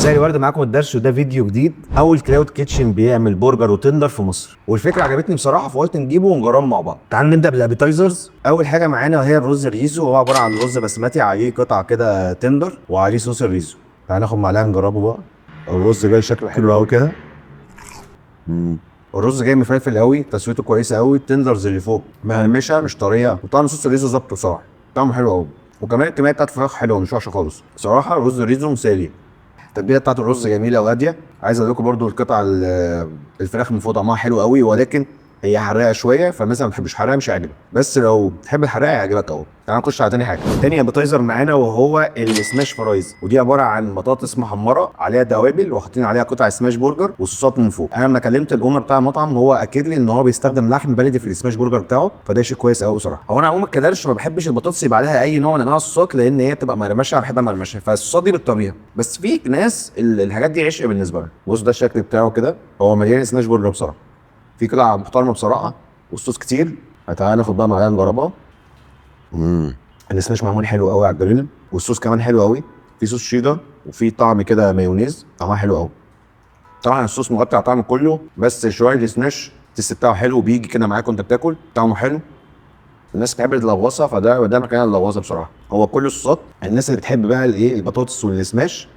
مساء الورد، معاكم الدرش وده فيديو جديد. اول cloud kitchen بيعمل برجر و tender في مصر، والفكرة عجبتني بصراحة فقلت نجيبه ونجربه مع بعض. تعالوا نبدا بال appetizers. اول حاجة معانا وهي الرز الريزو، وهو عبارة عن رز بسمتي عليه قطعه كده tender وعليه صوص الريزو. تعالوا ناخد معلقه نجربه بقى. الرز جاي شكله حلو قوي كده. الرز جاي مفلفل قوي، تسويته كويسة قوي. ال tenders اللي فوق مهرمشه مش طرية، وطعم صوص الريزو ظبط بصراحة، طعمه حلو قوي. وكمان الكمية بتاعت الفراخ حلوة مش وحشة خالص بصراحة. رز الريزو مثالي. التتبيله بتاعت الرز جميلة وهاديه. عايز اقول لكم برده القطع الفراخ من فوق طعمها حلو قوي، ولكن هي حراقه شوية، فمثلا ما بتحبش حراقه مش هيعجبك، بس لو بتحب الحراقه هيعجبك قوي. تعال نخش على تاني حاجة. تاني appetizer معانا وهو ال smash fries، ودي عبارة عن بطاطس محمرة عليها توابل وحاطين عليها قطع smash burger وصوصات من فوق. انا لما كلمت ال owner بتاع المطعم هو اكد لي ان هو بيستخدم لحم بلدي في ال smash burger بتاعه، فده شيء كويس قوي بصراحة. هو انا عموما كدرش ما بحبش البطاطس يبقى عليها اي نوع من انواع الصوصات، لان هي بتبقى مرمشه، بحبها مرمشه، فالصوصات دي بالطبيعة. بس في ناس الحاجات دي عشق بالنسبة لها. بص ده الشكل بتاعه كده، هو مليان smash burger بصراحة، في قطع محترمه بصراحة والصوص كتير. تعالى ناخد بقى معلقه نجربها. السماش معمول حلو قوي على الجريل، والصوص كمان حلو قوي، في صوص شيدر وفي طعم كده مايونيز، طعمها حلو قوي. طبعا الصوص مغطي على الطعم كله، بس شوية ال smash ال taste بتاعه حلو، بيجي كده معاك وانت بتاكل، طعمه حلو. الناس بتحب اللغوصه، فده مكان اللغوصه بصراحة. هو كل الصوصات، الناس اللي بتحب بقى الايه البطاطس والسماش،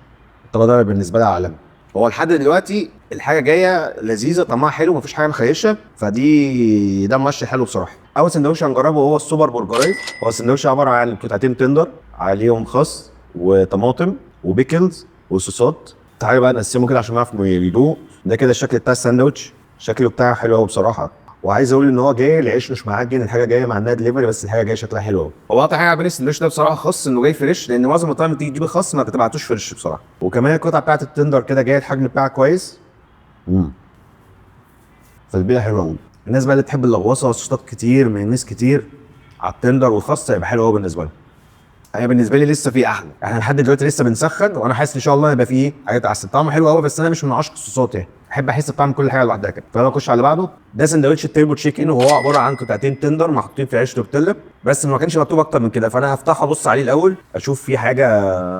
الطبق ده بالنسبة لها عالمي. هو لحد دلوقتي الحاجة جاية لذيذة، طعمها حلو، مفيش حاجة مخيشه، فدي ده مؤشر حلو بصراحة. اول سندوتش هنجربه هو السوبر برجرايز. هو السندوتش عبارة عن قطعتين tender عليهم خس وطماطم و pickles وصوصات. تعالوا بقى نقسمه كده عشان نعرف ندوق. ده كده الشكل بتاع الساندوتش، شكله بتاعه حلو قوي بصراحة. وعايز اقول ان هو جاي العيش مش معجن، الحاجة جاية مع انها دليفري، بس الحاجة جاية شكلها حلو قوي. هو اكتر حاجة عجباني السندوتش ده بصراحة خس انه جاي fresh، لان معظم المطاعم بتيجي تجيب الخس ما بتبعتوش fresh بصراحة. وكمان القطعة بتاعت ال tender كده جاية الحجم بتاعها كويس. فالبيئه حلوة قوي. الناس بقى اللي بتحب اللغوصه والصوصات كتير مايونيز كتير على ال tender والخس هيبقى حلو قوي بالنسبة لهم. انا بالنسبة لي لسه في احلى، احنا لحد دلوقتي لسه بنسخن، وانا حاسس ان شاء الله هيبقى فيه حاجات احسن. طعمه حلو قوي، بس انا مش من عشق الصوصات يعني، احب احس بطعم كل حاجة لوحدها كده. فانا اخش على اللي بعده. ده سندوتش ال turbo chicken، وهو عبارة عن قطعتين tender محطوطين في عيش تورتيلا، بس ما كانش مكتوب اكتر من كده، فانا هفتحه ابص عليه الاول اشوف في حاجة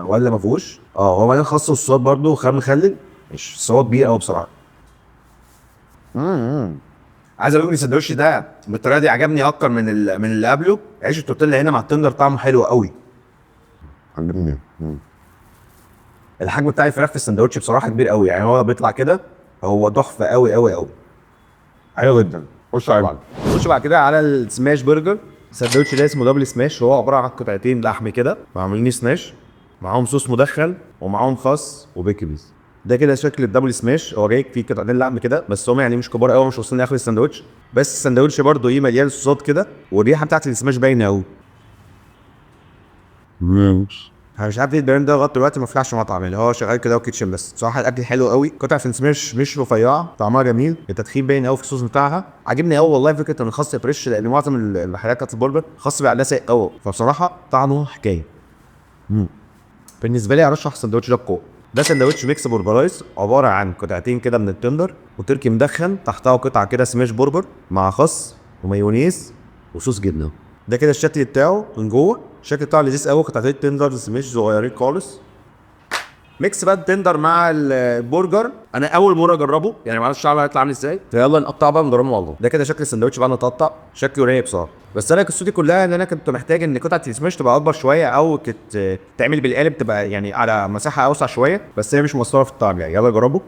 ولا ما فيهوش. هو مليان خس وصوصات برده وخام مخلل، مش بس هو كبير قوي بصراحة. عايز اقول لكم السندوتش ده بالطريقة دي عجبني اكتر من اللي قبله. عيش التورتيلا هنا مع ال tender طعمه حلو قوي. عجبني. الحجم بتاع الفراخ في السندوتش بصراحة كبير قوي، يعني هو بيطلع كده هو تحفة قوي قوي قوي، حلو جدا. خش على بعض. خش بعد كده على ال smash burger. السندوتش ده اسمه double smash، وهو عبارة عن قطعتين لحم كده معمولين سماش، معاهم صوص مدخل ومعاهم خس و pickles. ده كده شكل ال double smash. هو جاي فيه قطعتين لحم كده، بس هم مش كبار قوي، مش واصلين لاخر السندوتش، بس السندوتش برده ايه مليان صوصات كده، والريحه بتاعت السماش باينة قوي. انا مش عارف ليه ال brand ده لغاية دلوقتي ما فتحش مطعم، اللي هو شغال كده kitchen بس. بصراحة الاكل حلو قوي، قطع في السماش مش رفيعة، طعمها جميل، التدخين باين قوي في الصوص بتاعها. عاجبني قوي والله فكرة ان الخس fresh، لان معظم المحلات بتاعت البرجر خس بيبقى عليها ساق قوي، فبصراحة طعمه حكاية. بالنسبة لي ارشح السندوتش ده بقوة. ده سندوتش mix burgerize، عبارة عن قطعتين كده من ال tender وتركي مدخن، تحتها قطعه كده smash burger مع خس ومايونيز وصوص جبنه. ده كده الشكل بتاعه من جوه، الشكل بتاعه لذيذ قوي، قطعتين tenders مش صغيرين خالص. mix بقى ال tender مع البرجر، انا اول مرة اجربه، ما اعرفش شعره هيطلع عامل ازاي، فيلا نقطع بقى ونجربه مع بعض. ده كده شكل السندوتش بقى نتقطع، شكله رايق بصراحة. بس انا قصتي كلها ان انا كنت محتاج ان قطعه السماش تبقى اكبر شوية، او كانت تعمل بالقالب تبقى على مساحة اوسع شوية، بس هي مش مؤثرة في الطعم يعني. يلا جربه.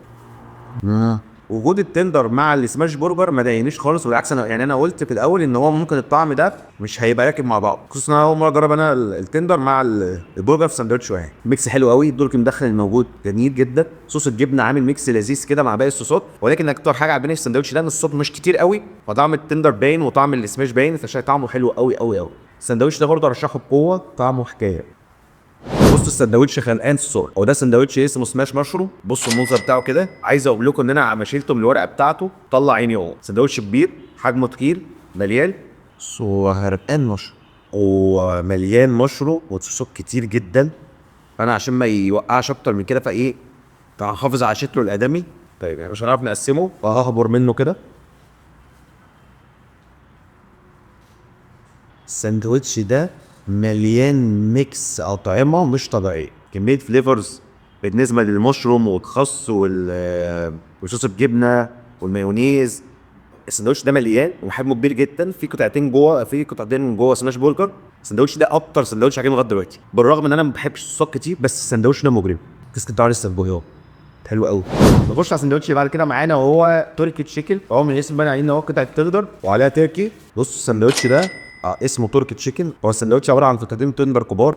وجود ال tender مع ال smash burger ما ضايقنيش خالص، بالعكس انا انا قلت في الاول ان هو ممكن الطعم ده مش هيبقى راكب مع بعض، خصوصا ان انا اول مرة اجرب انا ال tender مع البرجر في سندوتش واحد. mix حلو قوي، التركي مدخن الموجود جميل جدا، صوص الجبنة عامل mix لذيذ كده مع باقي الصوصات. ولكن اكتر حاجة عجباني في السندوتش ده ان الصوص مش كتير قوي، فطعم ال tender باين وطعم السماش باين، فشايف طعمه حلو قوي قوي قوي. السندوتش ده برضه ارشحه بقوة، طعمه حكاية. بصوا السندوتش خلقان الصور، هو ده سندوتش اسمه smash mushroom. بصوا المنظر بتاعه كده، عايز اقول لكم ان انا عم شيلته من الورقة بتاعته طلع عيني اهو. سندوتش كبير، حجمه تقيل، مليان وغرقان مشروم، ومليان مشروم وصوصات كتير جدا. فانا عشان ما يوقعش اكتر من كده فايه فهحافظ على شكله الادمي. طيب مش هنعرف نقسمه، فههبر منه كده. السندوتش ده مليان mix أطعمة مش طبيعية، كمية flavors بالنسبة للمشروم والخس وصوص الجبنة والمايونيز. السندوتش ده مليان وحجمه كبير جدا، في قطعتين جوه، في قطعتين جوه smash burger. السندوتش ده اكتر سندوتش عجبني لغاية دلوقتي، بالرغم ان انا ما بحبش الصوصات كتير، بس السندوتش ده مجرم. ال taste بتاعه لسه في بقي، حلو قوي. نخش على السندوتش اللي بعد كده معانا، وهو turkey chicken. هو من الاسم باين عليه ان هو قطعه تندر وعليها تركي. بص السندوتش ده اسمه turkey chicken. هو السندوتش عبارة عن قطعتين تندر كبار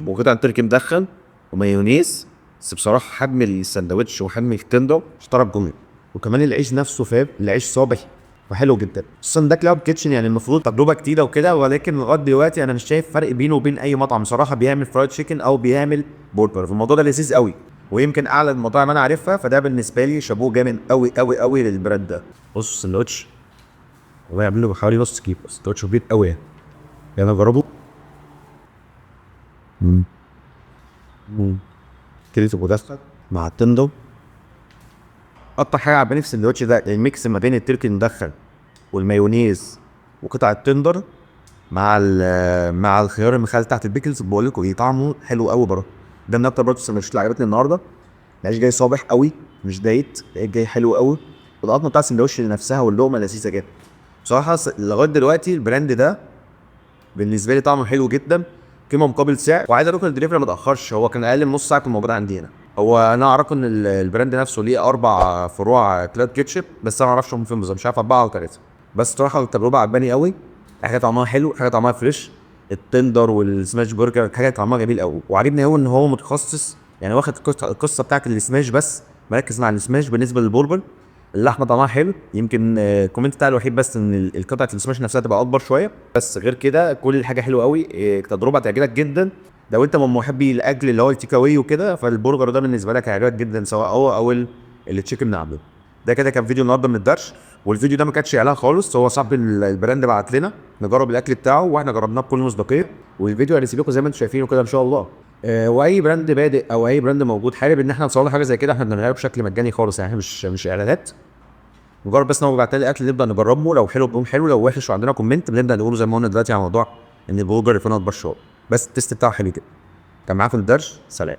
وقطعه تركي مدخن ومايونيز. بس بصراحة حجم السندوتش وحجم التندر اشترى الجملة، وكمان العيش نفسه فاهم، العيش صابح وحلو جدا. خصوصا ده cloud kitchen، يعني المفروض تجربه جديدة وكده، ولكن لغاية دلوقتي انا مش شايف فرق بينه وبين اي مطعم صراحة بيعمل fried chicken او بيعمل برجر. فالموضوع ده لذيذ قوي، ويمكن اعلى المطاعم انا عارفها. فده بالنسبة لي شابوه جامد قوي قوي قوي لل brand ده. بص السندوتش والله يعمل له حوالي نص كيلو، السندوتش كبير قوي يعني. يلا نجربه. كريتو مدخن مع التندر. اكتر حاجة عجباني في السندوتش ده ال mix ما بين التركي المدخن والمايونيز وقطع التندر مع الخيار المخلل تحت ال pickles. بقول لكم ايه، طعمه حلو قوي برضه. ده من اكتر برضه السندوتشات اللي عجبتني النهارده. العيش جاي صابح قوي مش دايت، العيش جاي حلو قوي، والقطمه بتاع السندوتش نفسها واللقمه لذيذة جدا بصراحة. لغاية دلوقتي ال brand ده بالنسبة لي طعمه حلو جدا، قيمة مقابل سعر. وعايز اقول لكم الدليفري ما اتاخرش، هو كان اقل من نص ساعة كان موجود عندي هنا. هو انا اعرف ان ال brand نفسه ليه 4 فروع cloud kitchen، بس انا ما اعرفش هم فين بالظبط، مش عارف 4 او 3. بس صراحة التجربة عجباني قوي، حاجة طعمها حلو، حاجة طعمها fresh، التندر وال smash burger حاجة طعمها جميل قوي. وعجبني قوي ان هو متخصص، يعني واخد القصة بتاعت السماش بس، مركز مع السماش. بالنسبة للبرجر اللحمة طعمها حلو، يمكن ال comment بتاعي الوحيد بس ان القطعة السماش نفسها تبقى اكبر شوية، بس غير كده كل الحاجة حلوة قوي. تجربه هتعجبك جدا لو انت من محبي الاكل اللي هو ال take away وكده، فالبرجر ده بالنسبة لك هيعجبك جدا، سواء هو او ال chicken اللي عامله. ده كده كان فيديو النهارده من الدرش، والفيديو ده ما كانش اعلان خالص، هو صاحب ال brand بعت لنا نجرب الاكل بتاعه واحنا جربناه بكل مصداقية، والفيديو هنسيب لكم زي ما انتم شايفينه كده ان شاء الله. واي brand بادئ او اي brand موجود حابب ان احنا نصور له حاجة زي كده، احنا بنعملها بشكل مجاني خالص، يعني احنا مش اعلانات، مجرد بس ان هو بيبعت لنا الاكل نبدا نجربه، لو حلو بنقول حلو، لو وحش وعندنا comment بنبدا نقوله زي ما قلنا دلوقتي على موضوع ان البرجر يكون اكبر شوية، بس ال taste بتاعه حلو جدا. كان معاكم الدرش، سلام.